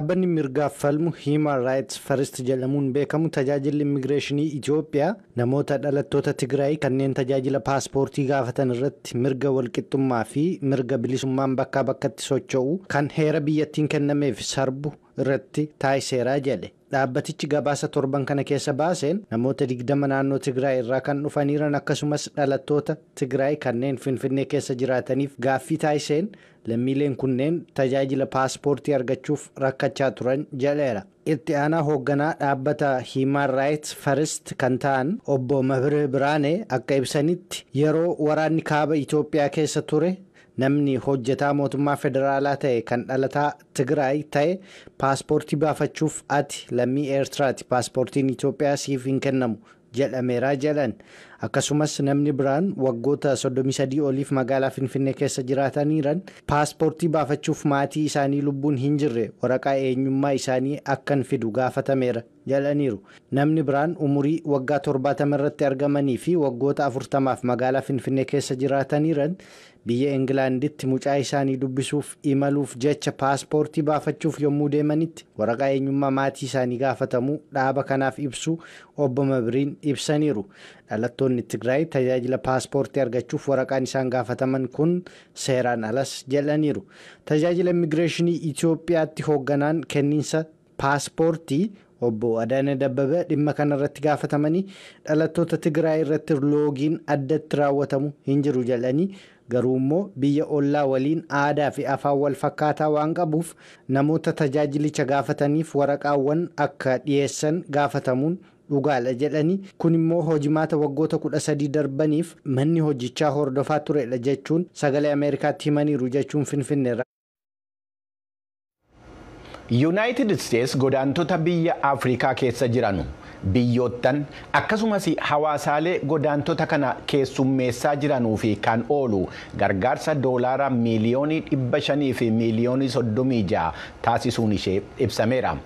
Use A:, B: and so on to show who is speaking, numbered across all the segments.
A: Dhaabbanni mirgaaf falmu Human Rights First jedhamuun beekamu tajaajilli immigireeshinii Itoophiyaa namoota dhalattoota Tigraay kanneen tajaajila paaspoortii gaafatan irratti mirga walqixxummaa fi mirga bilisummaan bakkaa bakkatti socho'u kan heera biyyattiin kennameef sarbu irratti taasiseera jedhe. Dhaabbatichi gabaasa torban kana keessa baaseen namoota 20 naannoo Tigraay irraa kan dhufaniiran akkasumas dhalattoota Tigraay kanneen Finfinnee keessa jiraataniif gaaffii taasiseen lammiileen kunneen tajaajila paaspoortii argachuuf rakkachaa turan jedheera. Itti aanaa hoogganaa dhaabbata Human Rights First kan ta'an obbo Mabiree Biraanee akka ibsanitti yeroo waraanni kaaba Itoophiyaa keessa ture namni hojjetaa mootummaa federaalaa ta'e kan dhalataa Tigraay ta'e paaspoortii baafachuuf ati lammii Eertiraati paaspoortiin Itoophiyaa siif hin kennamu jedhameera jedhan. Akkasumas namni biraan waggoota 33 oliif magaalaa Finfinnee keessa jiraataniiran paaspoortii baafachuuf maatii isaanii lubbuun hin jirre waraqaa eenyummaa isaanii akkan fidu gaafatameera jedhaniiru. Namni biraan umurii waggaa 70 irratti argamanii fi waggoota 40f magaalaa Finfinnee keessa jiraataniiran biyya Ingilaanditti mucaa isaanii dubbisuuf imaluuf jecha paaspoortii baafachuuf yommuu deemanitti waraqaa eenyummaa maatii isaanii gaafatamuu dhaaba kanaaf ibsu obbo Mabiriin ibsaniiru. Dhalattoonni Tigraay tajaajila paaspoortii argachuuf waraqaan isaan gaafataman kun seeraan alas jedhaniiru. Tajaajila immigireeshinii Itoophiyaatti hoogganaan kenniinsa paaspoortii obbo Adaanee Dabbabee dhimma kanarratti gaafatamanii dhalattoota Tigraay irratti loogiin addatti raawwatamu hin jiru jedhanii garuu immoo biyya ollaa waliin aadaa fi afaan wal fakkaataa waan qabuuf namoota tajaajilicha gaafataniif waraqaawwan akka dhiyeessan gaafatamuun dhugaadha jedhanii kun immoo hojimaata waggoota 13 darbaniif manni hojichaa hordofaa turedha jechuun sagalee Ameerikaatti himaniiru jechuun Finfinneerra.
B: United States godaantota biyya Afrikaa keessa jiran biyyoottan akkasumas hawaasaalee godaantota kana keessummeessaa jiranuu fi kan oolu gargaarsa doolaara miiliyoonii 500 fi miiliyoonii 36 taasisuun ishee ibsameera.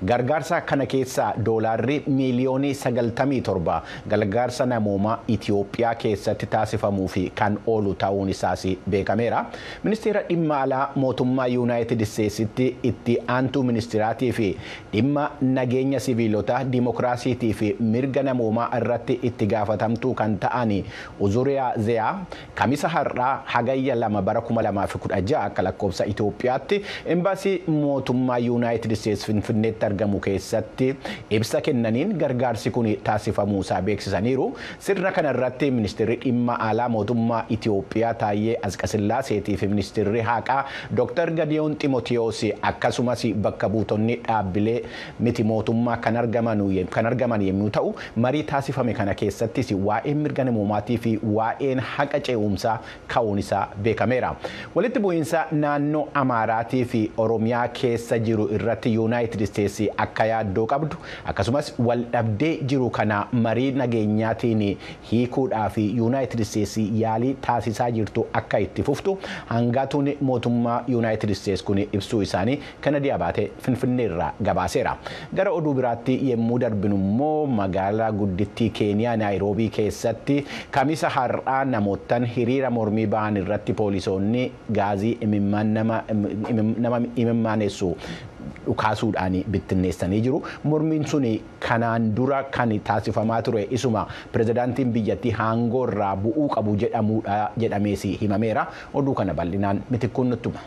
B: Gargaarsa kana keessaa doolaarri miiliyoonii 97 gargaarsa namoomaa Itoophiyaa keessatti taasifamuu fi kan oolu ta'uun isaas beekameera. Ministeera dhimma alaa mootummaa Yuunaayitid Isteetsitti itti aantuu ministeeraatii fi dhimma nageenya siviilotaa dimokiraasii fi mirga namoomaa irratti itti gaafatamtuu kan ta'an Uzuriyaa Zeyaa kamisa har'aa hagayya 2 bara 2016 akka lakkoofsa Itoophiyaatti embaasii mootummaa Yuunaayitid Isteets Finfinneetti argamu keessatti ibsa kennaniin gargaarsi kun taasifamuu isaa beeksisaniiru. Sirna kana irratti ministeerri dhimma alaa mootummaa Itoophiyaa Taayyee Asqasillaaseetii fi ministeerri haqaa Dr. Gadiyoon Ximotiyoos akkasumas bakka buutonni dhaabbilee miti mootummaa kan argaman yommuu ta'u marii taasifame kana keessattis waa'een mirga namoomaatii fi waa'een haqa ce'umsaa ka'uun isaa beekameera. Walitti bu'iinsa naannoo Amaaraatii fi Oromiyaa keessa jiru irratti Yuunaayitid Isteetsi akka yaaddoo qabdu akkasumas wal dhabdee jiru kana marii nageenyaatiin hiikuudhaa fi Yuunaayitid Isteetsi yaalii taasisaa jirtu akka itti fuftu hangaatuun mootummaa Yuunaayitid Isteetsi kun ibsuu isaanii Kanadiyaa baatee Finfinneerraa gabaaseera. Gara oduu biraatti yommuu darbinu immoo magaalaa guddittii Keeniyaa Naayiroobii keessatti kamisa har'aa namoottan hiriira mormii ba'an irratti poolisoonni gaazii nama imimmaanessu dhukaasuudhaan bittinneessanii jiru. Mormiin sun kanaan dura kan taasifamaa ture isuma pirezidaantiin biyyattii aangoo irraa bu'uu qabu jedhamuudha jedhamees himameera. Oduu kana bal'inaan mitikkuun nutti hima.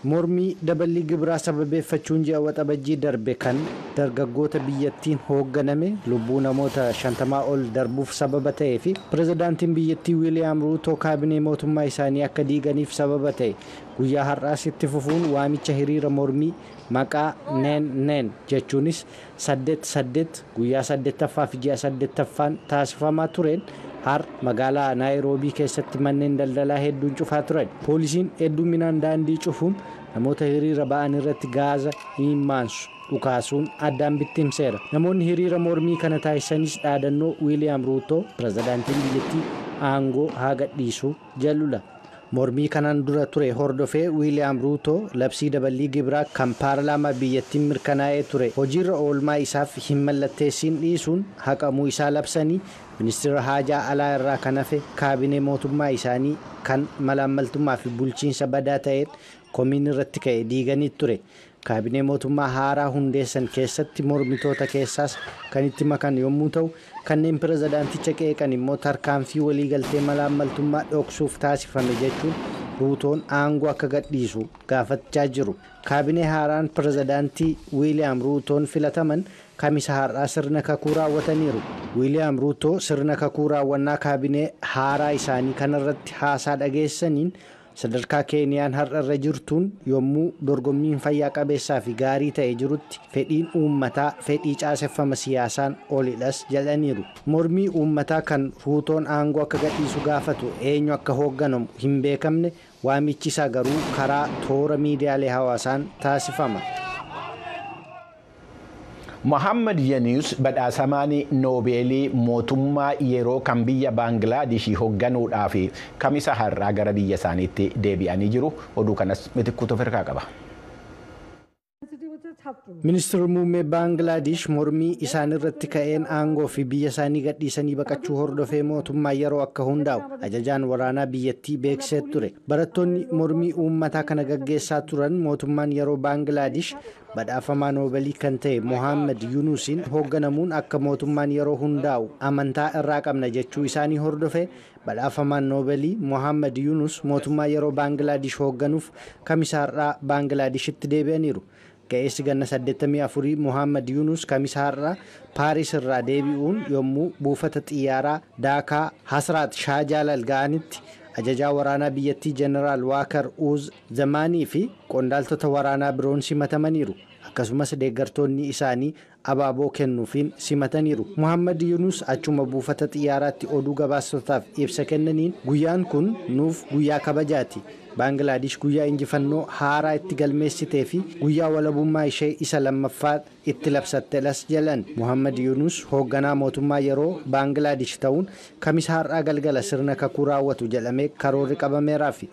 A: Mormii daballii gibiraa sababeeffachuun ji'a waxabajjii darbe kan dargaggoota biyyattiin hoogganame lubbuu namoota 50 ol darbuuf sababa ta'ee fi pirezidaantiin biyyattii Wiiliyaam Ruutoo kaabinee mootummaa isaanii akka diiganiif sababa ta'e guyyaa har'aas itti fufuun waamicha hiriira mormii maqaa neen neen jechuunis 8-8 guyyaa 8ffaa fi ji'a 8ffaan taasifamaa tureen har magaalaa Naayiroobii keessatti manneen daldalaa hedduun cufaa turan. Poolisiin hedduminaan daandii cufuun namoota hiriira ba'an irratti gaaza imimmaansu dhukaasuun addaan bittimseera. Namoonni hiriira mormii kana taasisanis dhaadannoo Wiiliyaam Ruutoo pirezidaantiin biyyattii aangoo haa gadhiisuu jedhudha. Mormii kanaan dura ture hordofee Wiiliyaam Ruutoo labsii daballii gibiraa kan paarlaamaa biyyattiin mirkanaa'ee ture hojiirra oolmaa isaaf hin mallatteessiin dhiisuun haqamuu isaa labsanii ministeera haajaa alaa irraa kan hafe kaabinee mootummaa isaanii kan malaammaltummaa fi bulchiinsa badaa ta'een Komiin irratti ka'e diiganii ture. Kaabinee mootummaa haaraa hundeessan keessatti mormitoota keessaas kan itti makan yommuu ta'u, kanneen pirezidaanticha qeeqan immoo tarkaanfii waliigaltee malaammaltummaa dhoksuuf taasifame jechuun Ruutoon aangoo akka gadhiisu gaafachaa jiru. Kaabinee haaraan pirezidaantii Wiiliyaam Ruutoon filataman kamisa har'aa sirna kakuu raawwataniiru. Wiiliyaam Ruutoo sirna kakuu raawwannaa kaabinee haaraa isaanii kanarratti haasaa dhageessaniin sadarkaa Keeniyaan har'a irra jirtuun yommuu dorgommiin fayyaa qabeessaa fi gaarii ta'e jirutti fedhiin uummataa fedhii caaseffama siyaasaan olidhas jedhaniiru. Mormii uummataa kan Ruutoon aangoo akka gadhiisu gaafatu eenyu akka hoogganamu hin beekamne, waamichi isaa garuu karaa toora miidiyaalee hawaasaan taasifama.
B: Mohaammed Yunus badhaasamaan Noobeelii mootummaa yeroo kan biyya Baanglaadishii hoogganuudhaaf kamisa har'aa gara biyya isaaniitti deebi'anii jiru. Oduu kanas Mitikkuutu of harkaa qaba.
A: Ministeerri muummee Baanglaadish mormii isaan irratti ka'een aangoo fi biyya isaanii gadhiisanii baqachuu hordofee mootummaa yeroo akka hundaa'u ajajaan waraanaa biyyattii beeksisee ture. Barattoonni mormii uummataa kana gaggeessaa turan mootummaan yeroo Baanglaadish badhaafamaa Noobeelii kan ta'e Mohaammed Yunusiin hoogganamuun akka mootummaan yeroo hundaa'u amantaa irraa qabna jechuu isaanii hordofee badhaafamaan Noobeelii Mohaammed Yunus mootummaa yeroo Baanglaadish hoogganuuf kamisa har'aa Baanglaadishitti deebi'aniiru. Ga'eessi ganna 84 Mohaammed Yunus kamisa har'aa Paaris irraa deebi'uun yommuu buufata xiyyaaraa Daakaa Hasraat Shaajaalal ga'anitti ajajaa waraanaa biyyattii Jeneraal Waakar Uuz Zamaanii fi qondaaltota waraanaa biroon simatamaniiru. Akkasumas deeggartoonni isaanii abaaboo kennuufiin simataniiru. Mohaammed Yunus achuma buufata xiyyaaraatti oduu gabaastotaaf ibsa kennaniin guyyaan kun nuuf guyyaa kabajaati. Baanglaadish guyyaa injifannoo haaraa itti galmeessitee fi guyyaa walabummaa ishee isa lammaffaa itti labsattelas jedhan. Mohaammed Yunus hoogganaa mootummaa yeroo Baanglaadish ta'uun kamisa har'aa galgala sirna kakuu raawwatu jedhamee karoorri qabameeraafi.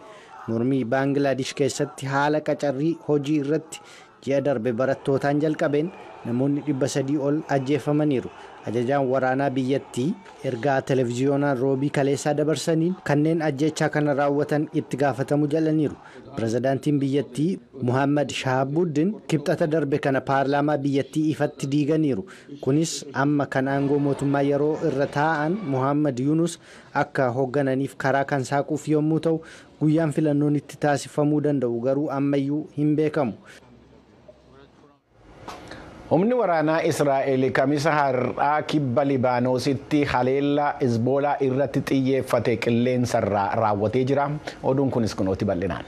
A: Mormii Baanglaadish keessatti haala qacarrii hojii irratti ji'a darbe barattootaan jalqabeen namoonni 300 ol ajjeefamaniiru. Ajajaan waraanaa biyyattii ergaa televiziyoonaan roobii kaleessaa dabarsaniin kanneen ajjechaa kana raawwatan itti gaafatamu jedhaniiru. Pirezidaantiin biyyattii Muhammad Shahabuddin kibxata darbe kana paarlaamaa biyyattii ifatti diiganiiru. Kunis amma kan aangoo mootummaa yeroo irra taa'an Muhammad Yunus akka hooggananiif karaa kan saaquuf yommuu ta'u, guyyaan filannoon itti taasifamuu danda'u garuu ammayyuu hin beekamu.
B: Humni waraanaa Israa'el kamisa har'aa kibba Libaanoositti haleellaa Hizboolaa irratti xiyyeeffate qilleensarraa raawwatee jira. Oduun kunis kunooti bal'inaan.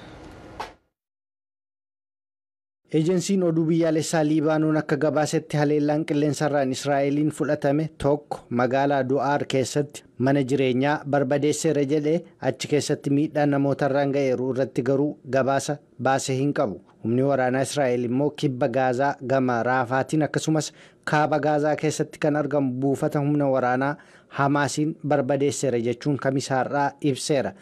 A: Ejensiin oduu biyyaalessaa Libaanoon akka gabaasetti haleellaan qilleensarraan Israa'eliin fudhatame tokko magaalaa Du'aar keessatti mana jireenyaa barbadeesseera jedhee achi keessatti miidhaan namootarraan ga'eeru irratti garuu gabaasa baasee hin qabu. Humni waraanaa Israa'el immoo kibba Gaazaa gama Raafaatiin akkasumas kaaba Gaazaa keessatti kan argamu buufata humna waraanaa Hamaasiin barbadeesseera jechuun kamisa har'aa ibseera.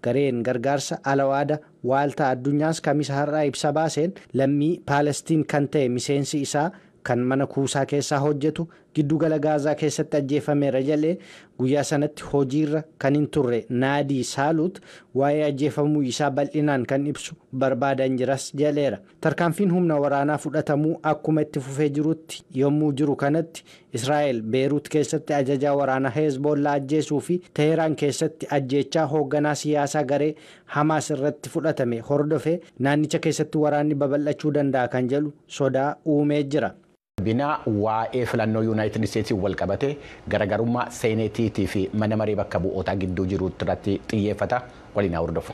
A: Gareen gargaarsa alawaada waaltaa addunyaas kamisa har'aa ibsa baaseen lammii Paalestiin kan ta'e miseensi isaa kan mana kuusaa keessaa hojjetu giddugala Gaazaa keessatti ajjeefameera jedhee guyyaa sanatti hojiirra kan hin turre Naadii Saalut waa'ee ajjeefamuu isaa bal'inaan kan ibsu barbaadan jiras jedheera. Tarkaanfiin humna waraanaa fudhatamuu akkuma itti fufee jirutti yommuu jiru kanatti Israa'el Beeruut keessatti ajajaa waraanaa Hezbollaa ajjeesuu fi Teheraan keessatti ajjeechaa hoogganaa siyaasaa garee Hamaas irratti fudhatame hordofee naannicha keessatti waraanni babal'achuu danda'a kan jedhu sodaa uumee jira.
B: Binaa waa'ee filannoo Yuunaayitid Isteetsiin wal qabate garaagarummaa seenetiitii fi mana maree bakka bu'ootaa gidduu jiru irratti xiyyeeffata. Waliin haa hordofu.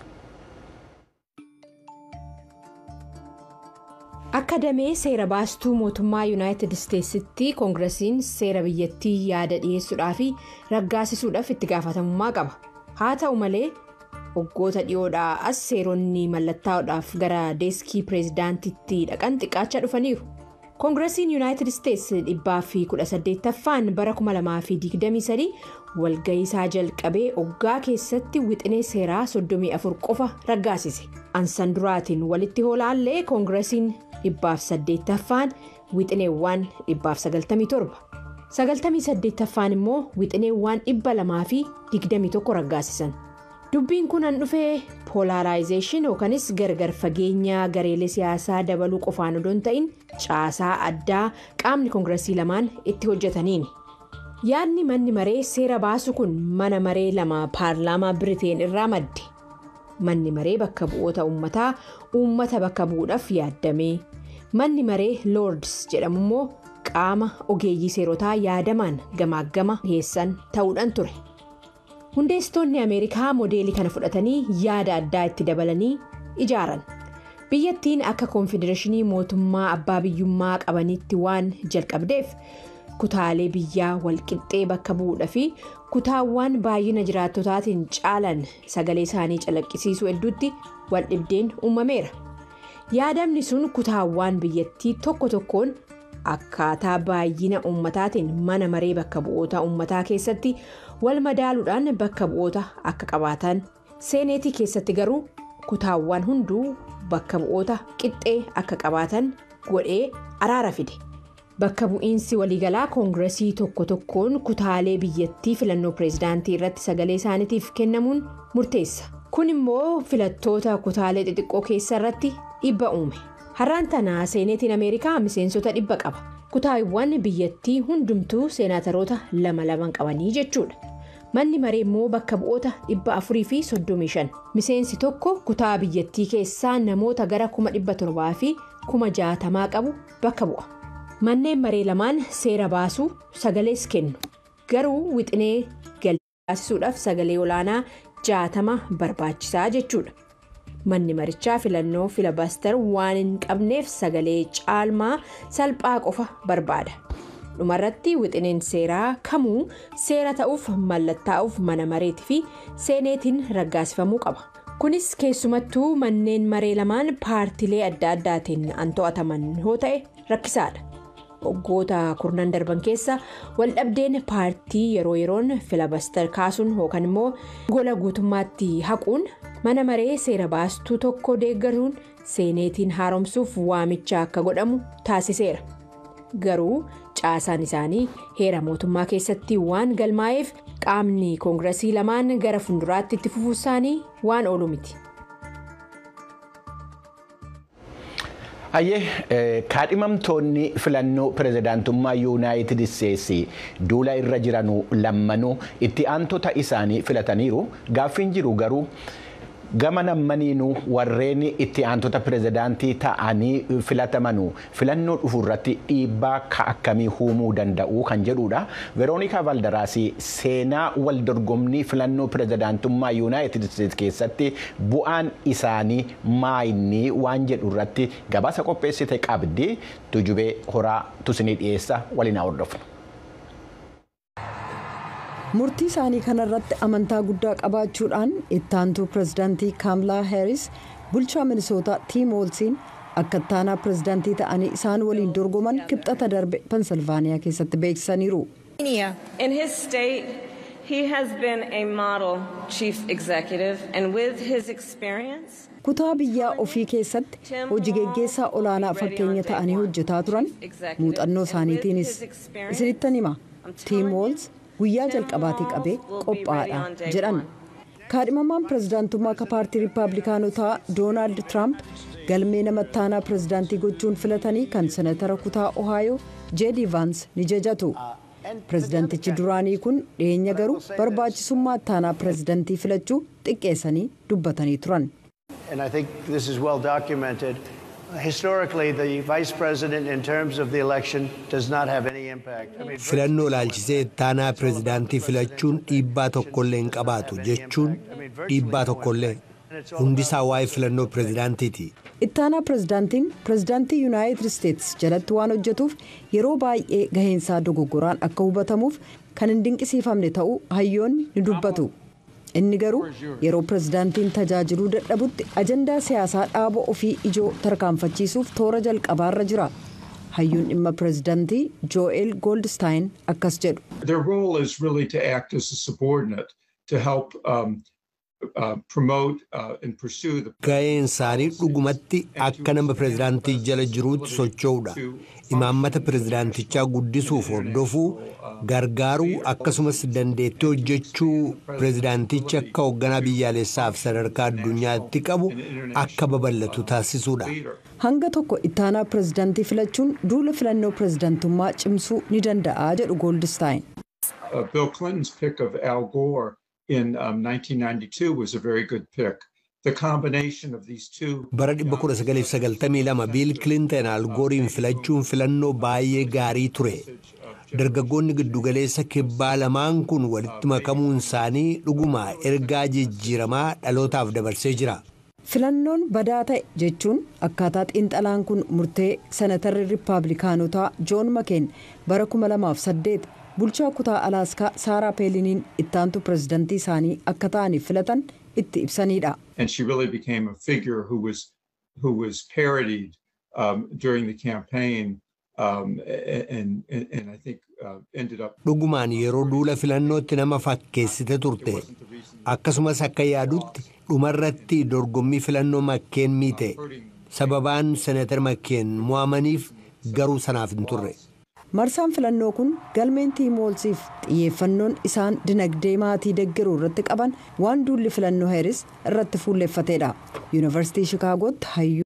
C: Akka damee seera baastuu mootummaa Yuunaayitid Isteetsitti koongiresiin seera biyyattii yaada dhiyeessuudhaa fi raggaasisuudhaaf itti gaafatamummaa qaba. Haa ta'u malee waggoota dhiyoodhaa as seeronni mallattaa'uudhaaf gara deeskii pireezidaantiitti dhaqan xiqqaachaa dhufaniiru. Koongiresiin Yuunaayitid Isteets 118ffaan bara 2023 walgahii isaa jalqabee oggaa keessatti wixinee seeraa 34 qofa raggaasise. Ansan duraatiin walitti hoolaallee koongiresiin 108ffaan wixineewwan 197. 98ffaan immoo wixineewwan 221 raggaasisan. Dubbiin kun han dhufee polarization yookanis gargar fageenya gareelee siyaasaa dabaluu qofaan odoo hin ta'in, caasaa addaa qaamni koongiresii lamaan itti hojjetaniini. Yaadni manni maree seera baasu kun mana maree lama paarlaamaa Biriteen irraa madde. Manni maree bakka bu'oota uummataa uummata bakka bu'uudhaaf yaaddame. Manni maree Lords jedhamu immoo qaama ogeeyyii seerotaa yaadamaan gamaaggama dhiyeessan ta'uudhaan ture. Hundeessitoonni Ameerikaa moodeelii kana fudhatanii yaada addaa itti dabalanii ijaaran. Biyyattiin akka koonfedereeshinii mootummaa abbaa biyyummaa qabanitti waan jalqabdeef, kutaalee biyyaa walqixxee bakka bu'uudhaa fi kutaawwan baay'ina jiraattotaatiin caalan sagalee isaanii calaqqisiisuu hedduutti waldhibdeen uumameera. Yaadamni sun kutaawwan biyyattii tokko tokkoon akkaataa baay'ina uummataatiin mana maree bakka bu'oota uummataa keessatti wal madaaluudhaan bakka bu'oota akka qabaatan, seeneetii keessatti garuu kutaawwan hunduu bakka bu'oota qixxee akka qabaatan godhee araara fide. Bakka bu'iinsi waliigalaa koongiresii tokko tokkoon kutaalee biyyattii filannoo pireezidaantii irratti sagalee isaaniitiif kennamuun murteessa. Kun immoo filattoota kutaalee xixiqqoo keessa irratti dhiibba uume. Har'aan tana seeneetiin Ameerikaa miseensota 100 qaba. Kutaawwan biyyattii hundumtuu seenaataroota lama laman qabanii jechuudha. Manni maree immoo bakka bu'oota 435. Miseensi tokko kutaa biyyattii keessaa namoota gara 760,000 qabu bakka bu'a. Manneen maree lamaan seera baasuu, sagalees kennu. Garuu wixinee galii sagalee olaanaa 60 barbaachisaa jechuudha. Manni marichaa filannoo filibuster waan hin qabneef sagalee caalmaa salphaa qofa barbaada. Dhumarratti wixineen seeraa kamuu seera ta'uuf mallattaa'uuf mana mareetii fi seeneetiin raggaasifamuu qaba. Kunis keessumattuu manneen maree lamaan paartilee adda addaatiin an to'ataman yoo ta'e rakkisaadha. Waggoota kurnan darban keessa waldhabdeen paartii yeroo yeroon filibuster kaasuun yookaan immoo gola guutummaatti haquun mana maree seera baastuu tokko deeggaruun seeneetiin haaromsuuf waamicha akka godhamu taasiseera. Garuu caasaan isaanii heera mootummaa keessatti waan galmaa'eef, qaamni koongiresii lamaan gara fuulduraatti itti fufuu isaanii waan oolu miti.
B: Hayyee, kaadhimamtoonni filannoo pirezidaantummaa Yuunaayitid Isteetsi duula irra jiranuu lammanuu itti aantota isaanii filataniiru. Gaaffiin jiru garuu, gama lammaniinuu warreen itti aantota pirezidaantii ta'anii filatamanuu filannoo dhufu irratti dhiibbaa akkamii uumuu danda'u kan jedhudha. Veroonikaa Valdaraasii seenaa wal dorgommii filannoo pirezidaantummaa Yuunaayitid Isteetsi keessatti bu'aan isaanii maayinni waan jedhu irratti gabaasa qopheessite qabdi. Tujubee Horaa tusinii dhiyeessa, waliin haa hordofnu.
D: Murtii isaanii kanarratti amantaa guddaa qabaachuudhaan ittaantuu pirezidaantii Kaamlaa Heeris bulchaa Minisootaa Tiim Woolsiin akka ittaanaa pirezidaantii ta'anii isaan waliin dorgoman Kibxata darbe Pensilvaaniyaa keessatti beeksisaniiru.
E: In his state, he has been a model chief executive, and with his experience,
D: Kutaa biyyaa ofii keessatti hojii geggeessaa olaanaa fakkeenya ta'anii hojjetaa turan. Muuxannoo isaaniitiinis isinittan hima, Tiim Woolz guyyaa jalqabaatii qabee qophaa'aadha jedhan. Kaadhimamaan pirezidaantummaa akka paartii Riippaabilikaanotaa Doonaald Tiraamp galmee nama ittaanaa pirezidaantii gochuun filatanii kan senatara kutaa Ohaayoo Jeedi Vaans ni jajatu. Pirezidaantichi duraanii kun dhiyeenya garuu barbaachisummaa ittaanaa pirezidaantii filachuu xiqqeessanii dubbatanii turan.
F: And I think this is well documented. Historically, the vice president, in terms of the election, does not have any impact. I mean,
G: Filannoo ilaalchisee ittaanaa pirezidaantii filachuun dhiibbaa tokkollee hin qabaatu, jechuun dhiibbaa tokkollee. Hundisaa waa'ee filannoo pirezidaantiiti.
D: Ittaanaa pirezidaantiin pirezidaantii Yuunaayitid Isteetsi jalatti waan hojjetuuf yeroo baay'ee gaheensaa dogoggoraan akka hubatamuuf kan hin dinqisiifamne ta'uu hayyoonni ni dubbatu. Inni garuu yeroo pirezidaantiin tajaajiluu dadhabutti ajandaa siyaasaa dhaaba ofii ijoo tarkaanfachiisuuf toora jalqabaarra jira. Hayyuun dhimma pirezidaantii Joel Goldstein akkas jedhu.
H: Their role is really to act as a subordinate to help
G: Ga'een isaanii dhugumatti akka nama pireezidaantii jala jiruutti socho'uudha. Imaammata pireezidaantichaa guddisuuf hordofuu, gargaaruu, akkasumas dandeettii hojjechuu pireezidaantichi akka hoogganaa biyyaalessaaf sadarkaa addunyaatti qabu akka babal'atu taasisuudha.
D: Hanga tokko ittaanaa pireezidaantii filachuun duula filannoo pireezidaantummaa cimsuu ni danda'a jedhu Goldstein.
H: Bill Clinton's pick of Al Gore in 1992 was a very good pick. The combination of these two.
G: Bara 1992 Biil Clinton Algooriin filachuun filannoo baay'ee gaarii ture. Dargaggoonni giddugaleessa kibbaa lamaan kun walitti makamuun isaanii dhuguma ergaa jijjiiramaa dhalootaaf dabarsee jira.
D: Filannoon badaa ta'e jechuun akkaataa xiinxalaan kun murtee senatarri Riippaabilikaanotaa Joon Makeen bara 2008 bulchaa kutaa Alaaskaa Saaraa Peeliniin ittaantu pireezidantii isaanii akka ta'aniif filatan itti ibsanidha.
H: And she really became a figure who was parodied during the campaign and I think ended up.
G: Dhugumaan yeroo duula filannootti nama fakkeessite turte. Akkasumas akka yaadutti dhumarratti dorgommii filannoo Makkeen miite. Sababaan Senatar Makkeen mo'amaniif garuu sanaaf hin turre.
D: Marsaan filannoo kun galmeen Tiim Woolsiif xiyyeeffannoon isaan dinagdee maatii deggeruu irratti qaban waan duulli filannoo Heeris irratti fuulleeffateedha. Yuunivarsiitii Shikaagootti hayyuu